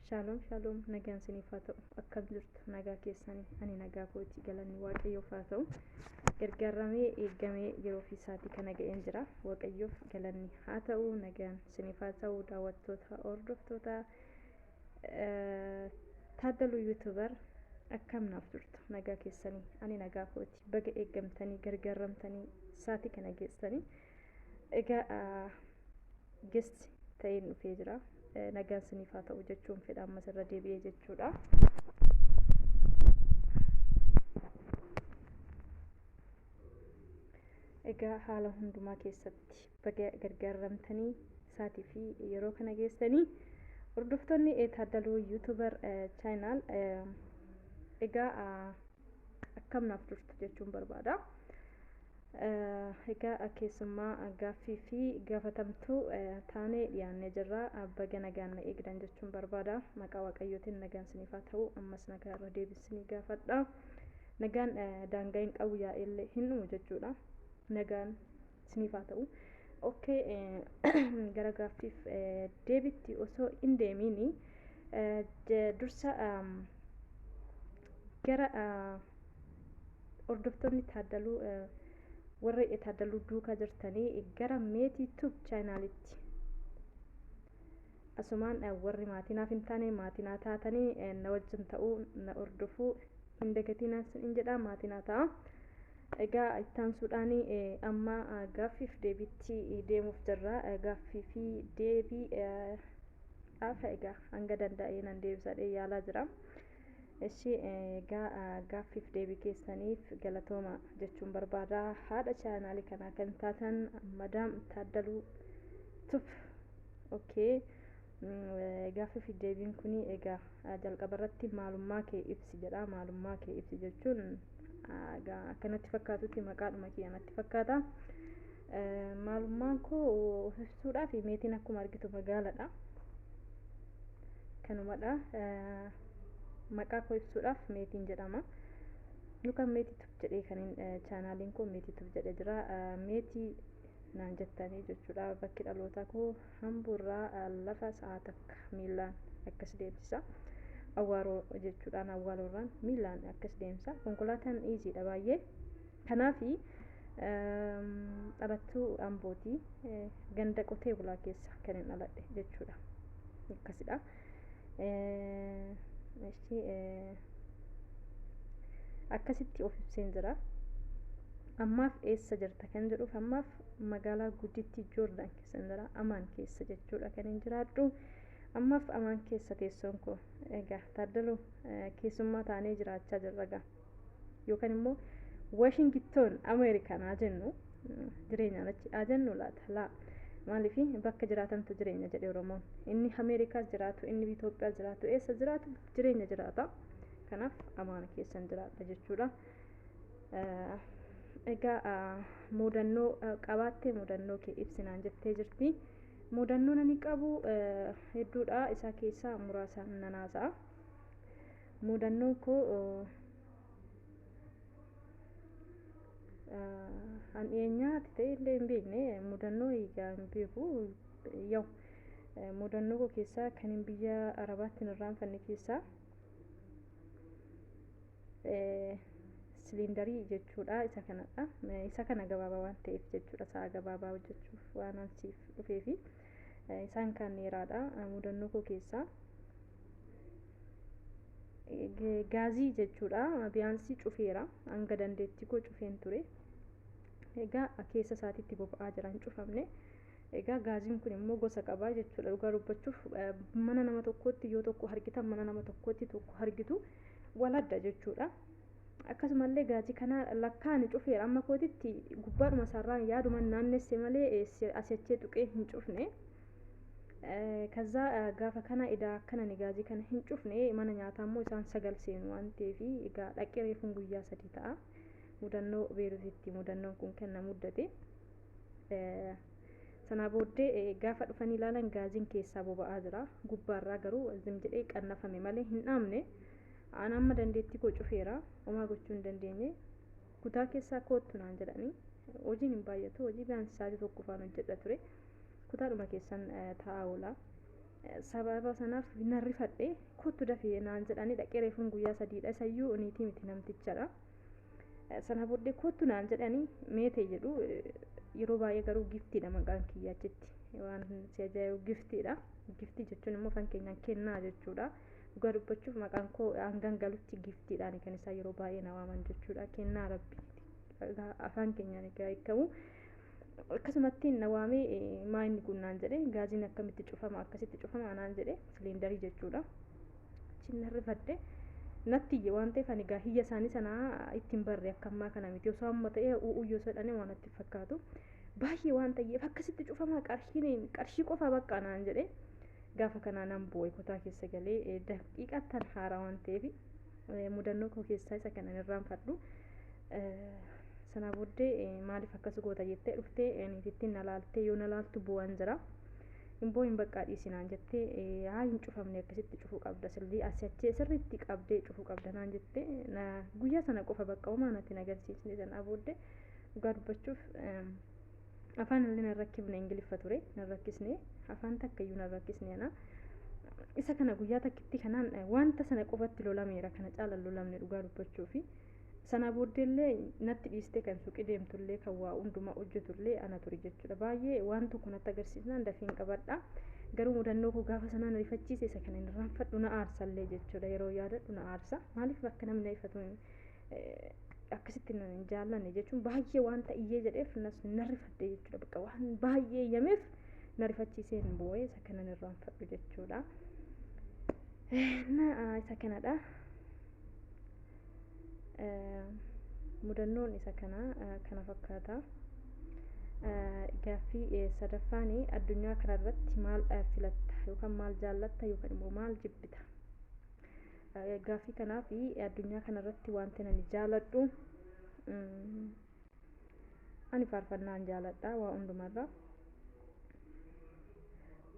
Shaaloom shaaloom, nagaan isiniif haa ta'u. Akkam jirtu? Nagaa keessanii? Ani nagaa kooti, galanni Waaqayyoof haa ta'u. Gargaaramee eegamee yeroo fi sa'aatii kana ga'een jira. Waaqayyoof galanni haa ta'u. Nagaan isiniif haa ta'u, daawwattoota, hordoftoota Taaddaluu YouTuber, akkam naaf jirtu? Nagaa keessanii? Ani nagaa kooti. Baga eegamtanii gargaaramtanii sa'aatii kana geessanii. Egaa guest ta'een dhufee jira. Nagaan isiniif haa ta'u jechuun fedha ammas irra deebi'ee jechuudha. Egaa haala hundumaa keessatti baga gargaaramtanii sa'aatii fi yeroo kana geessanii, hordoftoonni Taaddaluu YouTuber channel, egaa akkam naaf turtu jechuun barbaada. Egaa keessummaa gaaffii fi gaafatamtuu taanee dhiyaannee jirra. Baga nagaan na eegdan jechuun barbaada. Maqaa Waaqayyootiin nagaan isiniif haa ta'u. Ammas nagaa irra deebisinii gaafadha. Nagaan daangaa hin qabu, yaa'ellee hin dhumu jechuudha. Nagaan isiniif haa ta'u. Okay, gara gaaffiif deebitti osoo hin deemiini dursa gara hordoftoonni Taaddaluu, warra Taaddaluu duukaa jirtanii, gara Meetii Tube channelitti asumaan warri maatii naaf hin taane maatii naa taatanii na wajjin ta'uu, na hordofuu hin dagatinaa hin jedha, maatii naa ta'a. Egaa ittaansuudhaan amma gaaffiif deebiitti deemuuf jirra. Gaaffii fi deebii dhaafa egaa hanga danda'ee nan deebisadhee yaalaa jira. Ishi, egaa gaaffiif deebii keessaniif galatooma jechuun barbaada. Haadha channelii kanaa kan taatan Madam Taaddaluu Tube. Okay. Gaaffiif deebiin kun egaa jalqaba irratti maalummaa kee ibsi jedha. Maalummaa kee ibsi jechuun egaa akkanatti fakkaatutti maqaadhuma kiyya natti fakkaata. Maalummaan koo of ibsuudhaaf Meetiin akkuma argitu magaaladha. Kanumadha. Maqaa koo ibsuudhaaf Meetiin jedhama. Yookaan Meetii Tube jedhee kan channeliin koo Meetii Tube jedhee jira. Meetii naan jettanii jechuudha. Bakki dhalootaa koo Hamburraa lafa sa'a takka miillaan akkas deemsisa. Awwaaroo jechuudhaan, Awwaaroorraan miillaan akkas deemsa. Konkolaataan easydha baay'ee. Kanaafi dhalattuu Ambootii, ganda qotee bulaa keessa kan hin dhaladhe jechuudha. Akkasidha. Akkasitti of ibseen jira. Ammaaf eessa jirta kan jedhuuf, ammaaf magaalaa guddittii Joordaan keessa jira. Amaan keessa jechuudha kan hin jiraadhu. Ammaaf Amaan keessa teessoon koo. Egaa Taaddaluu keessummaa taanee jiraachaa jirra egaa. Yookaan immoo Washington Ameerikaan haa jennu, jireenyaan achi haa jennu laata laa. Maaliif, bakka jiraatantu jireenya jedhe Oromoon. Inni Ameerikaas jiraatu, inni Itoophiyaas jiraatu, eessa jiraatu jireenya jiraata. Kanaaf Amaan keessan jiraadha jechuudha. Egaa mudannoo qabaattee mudannoo kee ibsinaan jettee jirti. Mudannoon ani qabu hedduudha. Isaa keessaa muraasa nan haasa'a. Mudannoon koo an dhiyeenyaatti ta'e illee hin beekne, mudannoo egaa hin beeku. Yaa'u, mudannoo koo keessaa kan hin biyya Arabaatti hin irraanfanne keessaa siliindarii jechuudha, isa kanadha. Isa kana gabaabaa waan ta'eef jechuudha, sa'a gabaabaa hojjechuuf waan ansiif dhufeefi isaan kaan dheeraadha. Mudannoo koo keessaa gaazii jechuudha, biyaansii cufeera, hanga dandeettii koo cufeen ture. Egaa keessa isaatiitti boba'aa jira, hin cufamne. Egaa gaaziin kun immoo gosa qabaa jechuudha. Dhugaa dubbachuuf, mana nama tokkotti yoo tokko argitan, mana nama tokkotti tokko argitu wal adda jechuudha. Akkasumallee gaazii kana lakkaani cufeera, amma kootitti gubbaadhuma isaarraan yaaduma naannesse malee asachee tuqee hin cufne. ከዛ gaafa kana edaa akkana ni gaazii kana hin cufne. Mana nyaataa immoo isaan 9 seenu waan ta'eef, egaa dhaqee reefuun guyyaa 3 ta'a. Mudannoo Beeruutitti mudannoon kun kenna muddate. Sanaa booddee gaafa dhufanii ilaalan gaaziin keessaa boba'aa jira. Gubbaarraa garuu zim jedhee qannafame malee hin dhaamne. Aan amma dandeettii koo cufeera. Homaa gochuu hin dandeenye. Kutaa keessaa koottu naan jedhanii. Hojiin hin baay'atu. Hojii biyaan sa'aatii tokko faan hojjedha ture. Kutaadhuma keessan taa'aa oola. Sababa sanaaf nan rifadhe, kottu dafee naan jedhanii dhaqee reefuun guyyaa 3dha, isayyuu niitii miti namtichadha. Sana booddee kottu naan jedhanii meetee jedhu. Yeroo baay'ee garuu Giftiidha maqaan kiyya achitti, waan si ajaa'ibu Giftiidha. Giftii jechuun immoo afaan keenyaan kennaa jechuudha. Dhugaa dubbachuuf maqaan koo hangan galutti Giftiidhaan kan isaan yeroo baay'ee na waaman jechuudha. Kennaa Rabbiiti afaan keenyaan egaa hiikamu. Akkasumatti na waamee, maa inni kun naan jedhe, gaaziin akkamitti cufama, akkasitti cufama naan jedhe, siliindarii jechuudha. Achiin nan rifadhe, natti iyye waan ta'eef ani egaa hiyya isaanii sanaa ittiin barre, akka ammaa kana miti, osoo amma ta'e u'uu yoo jedhanii waan natti fakkaatu. Baay'ee waan ta'eef akkasitti cufamaa, qarshiin qarshii qofa bakka naan jedhe. Gaafa kanaa nan boo'e, kutaa keessa galee daqiiqattan haaraa waan ta'eef mudannoo koo keessaa isa kanan irraanfadhu. Sana booddee maaliif akkas goota jettee dhuftee niitittiin na laaltee, yoo na laaltu boo'an jira. Hin boo'in baqqaa dhiisinaan jettee, haa hin cufamne, akkasitti cufuu qabda, sirrii asii achi sirriitti qabdee cufuu qabda naan jettee, guyyaa sana qofa bakka homaa natti hin agarsiisne. Sana booddee dhugaa dubbachuuf afaan illee nan rakkifne, Ingiliffa ture nan rakkisne, afaan takka iyyuu nan rakkisne ana. Isa kana guyyaa takkitti kanaan wanta sana qofatti lolameera, kana caala lolamne dhugaa dubbachuufi. Sana booddeellee natti dhiistee kan suuqii deemtullee, kan waa hundumaa hojjetullee ana ture jechuudha. Baay'ee waan tokko natti agarsiisnaan dafiin qabadha. Garuu mudannoo koo gaafa sanaan rifachiise isa kana hin irraanfadhu, na aarsallee jechuudha. Yeroo yaadadhu na aarsa. Maaliif akka namni na ifatu akkasitti hin jaallanne jechuun baay'ee waan ta'iyyee jedheef na rifadhe jechuudha. Bakka waan baay'ee iyyameef na rifachiiseen boo'ee, isa kana hin irraanfadhu jechuudha. Na isa kanadha. Mudannoon isa kana kana fakkaata. Gaaffii sadaffaan, addunyaa kanarratti maal filatta yookaan maal jaallatta yookaan immoo maal jibbita? Gaaffii kanaaf addunyaa kanarratti wanti ani jaaladhu, ani faarfannaan jaaladha waa hundumarra.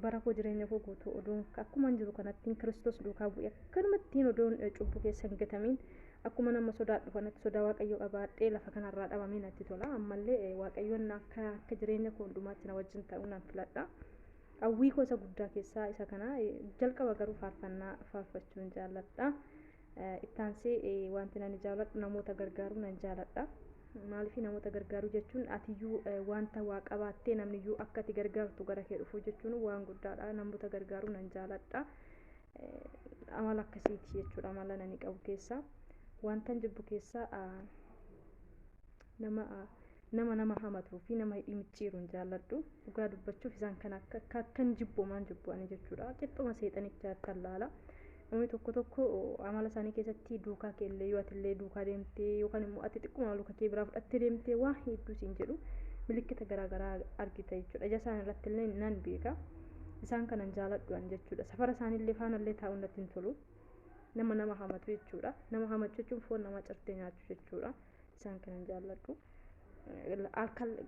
Bara koo jireenya koo guutuu odoon akkuma jiru kanatti Kiristoos duukaa bu'e, akkanumattiin odoon cubbuu keessa hin gatamiin, akkuma nama sodaadhu kanatti sodaa Waaqayyoo qabaadhee lafa kanarraa dhabamee natti tola. Ammallee Waaqayyoon akka jireenya koo hundumaatti na wajjin ta'uu nan filadha. Hawwii koo isa guddaa keessaa isa kana. Jalqaba garuu faarfannaa faarfachuun jaalladha. Ittaansee wanti nani jaaladhu namoota gargaaruu nan jaaladha. Maaliif namoota gargaaruu jechuun atiyyuu wanta waa qabaattee namniyyuu akka ati gargaartu gara kee dhufuu jechuun waan guddaadha. Namoota gargaaruu nan jaaladha. Amala akkasiiti jechuudha amala nani qabu keessaa. Wantan jibbu keessaa nama hamatuu fi nama hidhii micciiru hin jaalladhu. Dhugaa dubbachuuf isaan kana akka akkan jibbu maan jibbu ani jechuudha. Qixxuma seexanichaatti allaala. Namni tokko tokko amala isaanii keessatti duukaa keellee yoo atillee duukaa deemtee yookaan immoo ati xiqquma luka kee biraa fudhattee deemtee waa hedduu siin jedhu, milikkita garaagaraa argita jechuudha. Ija isaan irratti illee nan beeka. Isaan kanan jaaladhu ani jechuudha. Safara isaaniillee faanallee taa'uun natti hin tolu. Nama hamatu jechuudha. Nama hamachuu jechuun foon nama cirtee nyaachuu jechuudha. Isaan kanan jaalladhu.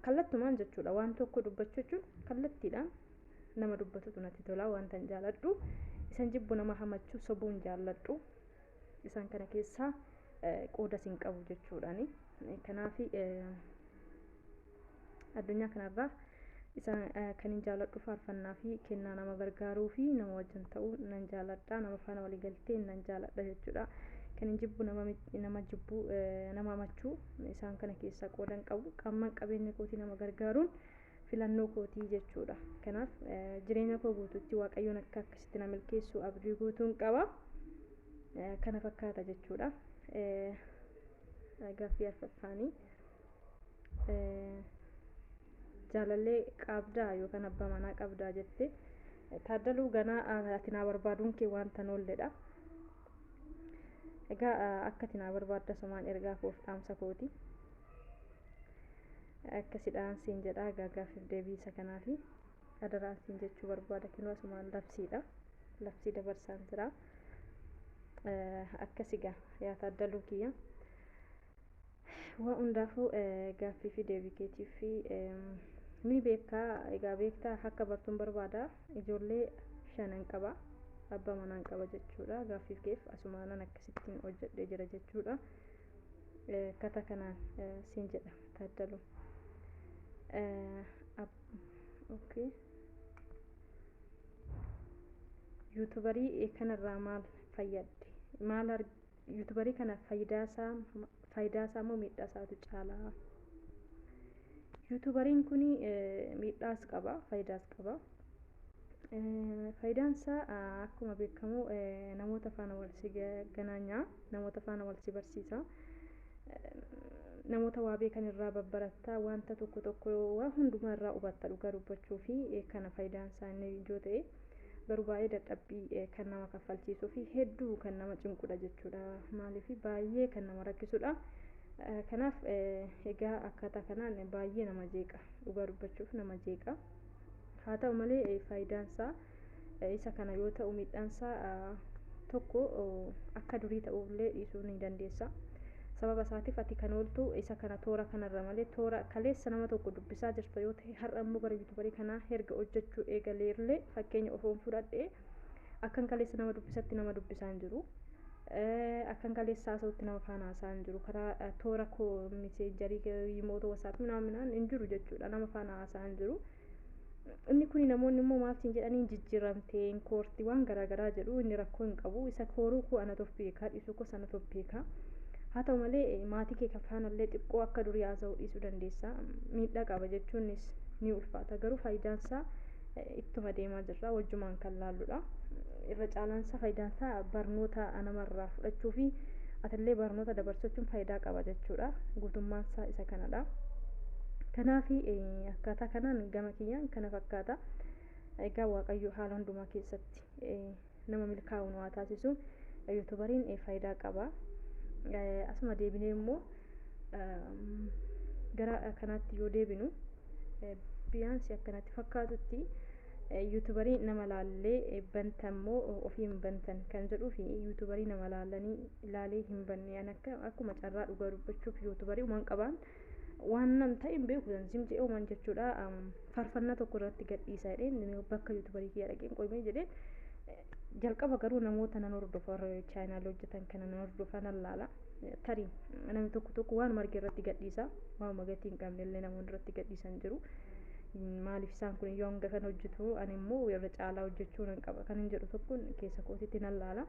Kallattumaan jechuudha, waan tokko dubbachuu jechuun kallattiidhaan nama dubbatutu natti tola wanta hin jaaladhu. Isan jibbu nama hamachuu, sobuu hin jaalladhu. Isaan kana keessaa qooda sin qabu jechuudhaani. Kanaaf addunyaa kanarraa isaan kan hin jaaladhu faarfannaa fi kennaa nama gargaaruu fi nama wajjin ta'uu nan jaaladha. Nama faana walii galtee nan jaaladha jechuudha. Kan hin jibbu nama jibbuu, nama hamachuu, isaan kana keessaa qooda hin qabu. Qaamman qabeenya kootii nama gargaaruun filannoo kootii jechuudha. Kanaaf jireenya koo guutuutti Waaqayyoon akka akkasitti na milkeessu abdii guutuun qaba. Kana fakkaata jechuudha. Gaaffii arfaffaanii, jaalallee qabdaa yookaan abbaa manaa qabdaa jette. Taaddaluu, ganaa ati naa barbaaduun kee wanta noolledha. Egaa akka ati naa barbaadda sumaan ergaa koof dhaamsa kooti. Akkasidhaan siin jedha. Egaa gaaffiif deebii isa kanaafi adaraan siin jechuu barbaada, kinoo asumaan labsiidha. Labsii dabarsaan jira. Akkasigaa yaa Taaddaluu kiyya. Waa hundaafuu gaaffii fi deebii keetiif fi ni beekaa, egaa beektaa akka bartuun barbaada, ijoollee shanan qaba, abbaa manaan qaba jechuudha. Gaaffiif keef asumaanan akkasittiin hojjedhee jira jechuudha. Kata kanaan siin jedha Taaddalu. Okay. YouTuberii kanarraa maal fayyadde? Maal YouTuberii kana faayidaa isaa moo miidhaa isaatu caalaa? YouTuberiin kun miidhaas qaba, faayidaas qaba. Faayidaan isaa akkuma beekamu namoota faana wal si ganaanyaa, namoota faana wal si barsiisa, namoota waa beekan irraa babbarattaa, wanta tokko tokko waa hundumaa irraa hubatta. Dhugaa dubbachuu fi kana faayidaan isaa inni ijoo ta'e garuu baay'ee dadhabbii kan nama kaffalchiisuu fi hedduu kan nama cinqudha jechuudha. Maaliif? Baay'ee kan nama rakkisudha. Kanaaf egaa akkaataa kanaan baay'ee nama jeeqa, dhugaa dubbachuuf nama jeeqa. Haa ta'u malee faayidaan isaa isa kana yoo ta'u, miidhaan isaa tokko akka durii ta'ullee dhiisuu ni dandeessa. Sababa isaatiif ati kan ooltu isa kana toora kanarra malee, toora kaleessa nama tokko dubbisaa jirta yoo ta'e, har'a immoo gara YouTuberii kanaa erga hojjechuu eegaleerlee, fakkeenya ofoon fudhadhee, akkan kaleessa nama dubbisatti nama dubbisaa hin jiru. Akkan kaleessa haasa'utti nama faana haasa'aa hin jiru. Karaa toora koo Messengerii, imoota, WhatsAppii minaan hin jiru jechuudha. Nama faana haasa'aa hin jiru. Inni kun namoonni immoo maal siin jedhanii, jijjiiramtee koortii waan garaagaraa jedhu. Inni rakkoo hin qabu. Isa kooruu koo anatu of beekaa, dhiisuu koo sanatu of beekaa. Haa ta'u malee maatii kee faanallee xiqqoo akka durii haasa'uu dhiisuu dandeessa. Miidhaa qaba jechuunis ni ulfaata, garuu faayidaan isaa ittuma deemaa jirra, wajjumaan kan laalludha. Irra caalaan isaa faayidaan isaa barnoota namarraa fudhachuu fi atillee barnoota dabarsachuun faayidaa qaba jechuudha. Guutummaan isaa isa kanadha. Kanaaf akkaataa kanaan gama kiyyaan kana fakkaata. Egaa Waaqayyo haala hundumaa keessatti nama milkaa'u nu haa taasisu. YouTuberiin faayidaa qaba. Asuma deebinee immoo gara kanaatti yoo deebinu, biyaansi akkanatti fakkaatutti YouTuberii nama laallee bantan moo ofiin bantan kan jedhuu fi YouTuberii nama laallanii laalee hin banne. Akkuma carraa, dhugaa dubbachuuf, YouTuberii uuman qabaan waan nam ta'e hin beeku, zim jedhee uuman jechuudha. Faarfannaa tokko irratti gadhiisa jedheen bakka YouTuberii kiyya dhaqeen qoymee jedheen jalqaba. Garuu namoota nan hordofa, channelii hojjetan kana nan hordofa, nan laala. Tarii namni tokko tokko waan marge irratti gadhiisa, waan gatii hin qabne illee namoonni irratti gadhiisan jiru. Maaliif isaan kun yoo hanga kan hojjetu, ani immoo irra caalaa hojjechuu nan qaba kan hin jedhu tokkoon keessa kootitti nan laala.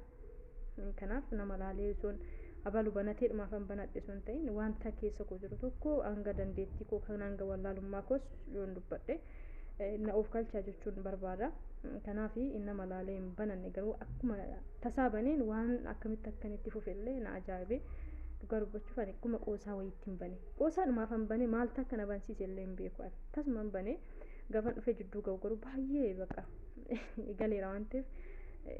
Kanaaf nama laalee sun abalu banatee dhumaafan banadhe sun ta'in, wanta keessa koo jiru tokko hanga dandeettii koo kan hanga wallaalummaa koos yoon dubbadhe na of galchaa jechuun barbaada. Kanaaf nama laalee hin bananne, garuu akkuma tasaa baneen waan akkamitti akkan itti fufellee na ajaa'ibe. Dhugaa dubbachuuf ani akkuma qoosaa wayiitti hin bane. Qoosaa dhumaafan bane, maaltu akka na bansiise illee hin beeku. Tasuma hin bane. Gaafan dhufee jidduu ga'u garuu baay'ee baqa galeera waan ta'eef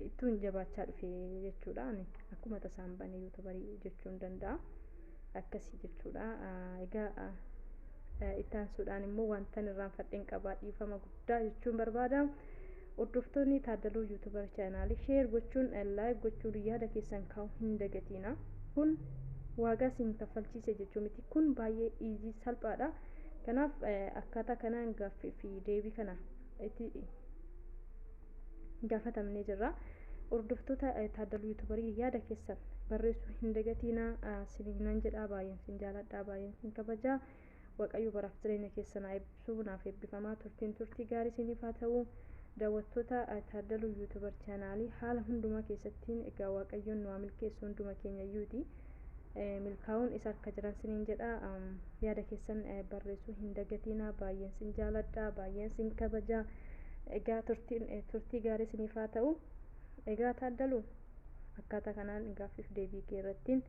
ittuun jabaachaa dhufe jechuudha. Ani akkuma tasaan bane YouTuberii jechuun danda'a. Akkasii jechuudha. Egaa itti aansuudhaan immoo wanta irraanfadheen qabaa, dhiifama guddaa jechuun barbaada. Hordoftoonni Taaddaluu YouTuber channelii share gochuun, like gochuun, yaada keessan kaa'uu hin dagatiina. Kun waagaa isin kaffalchiise jechuu miti. Kun baay'ee easy, salphaadha. Kanaaf akkaataa kanaan gaaffii fi deebii kana itti gaafatamnee jirra. Hordoftoota Taaddaluu YouTuberii, yaada keessan barreessuu hin dagatiina siniinan jedha. Baay'een sin jaaladha, baay'een sin kabajaa. Waaqayyo baraaf jireenya keessan haa eebbisu, naaf eebbifamaa. Turtiin turtii gaarii isiniif haa ta'u. Daawwattoota Taaddaluu YouTuber channelii, haala hundumaa keessattiin egaa Waaqayyoon nu haa milkeessu hunduma keenya iyyuuti. Milkaa'uun isa harka jiran siniin jedha. Yaada keessan barreessuu hin dagatiina. Baay'een sin jaaladha, baay'een sin kabajaa. Egaa turtiin turtii gaarii isiniif haa ta'u. Egaa Taaddaluu, akkaataa kanaan gaaffiif deebii kee irrattiin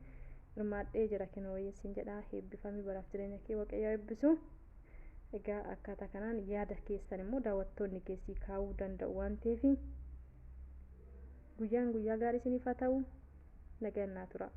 hirmaadhee jira, kinoo sin jedha. Eebbifamii, baraaf jireenya kee Waaqayyo eebbisu. Egaa akkaataa kanaan yaada keessan immoo daawwattoonni keessii kaa'uu danda'u waan ta'eef, guyyaan guyyaa gaarii isiniif haa ta'u. Nagaan naa tura.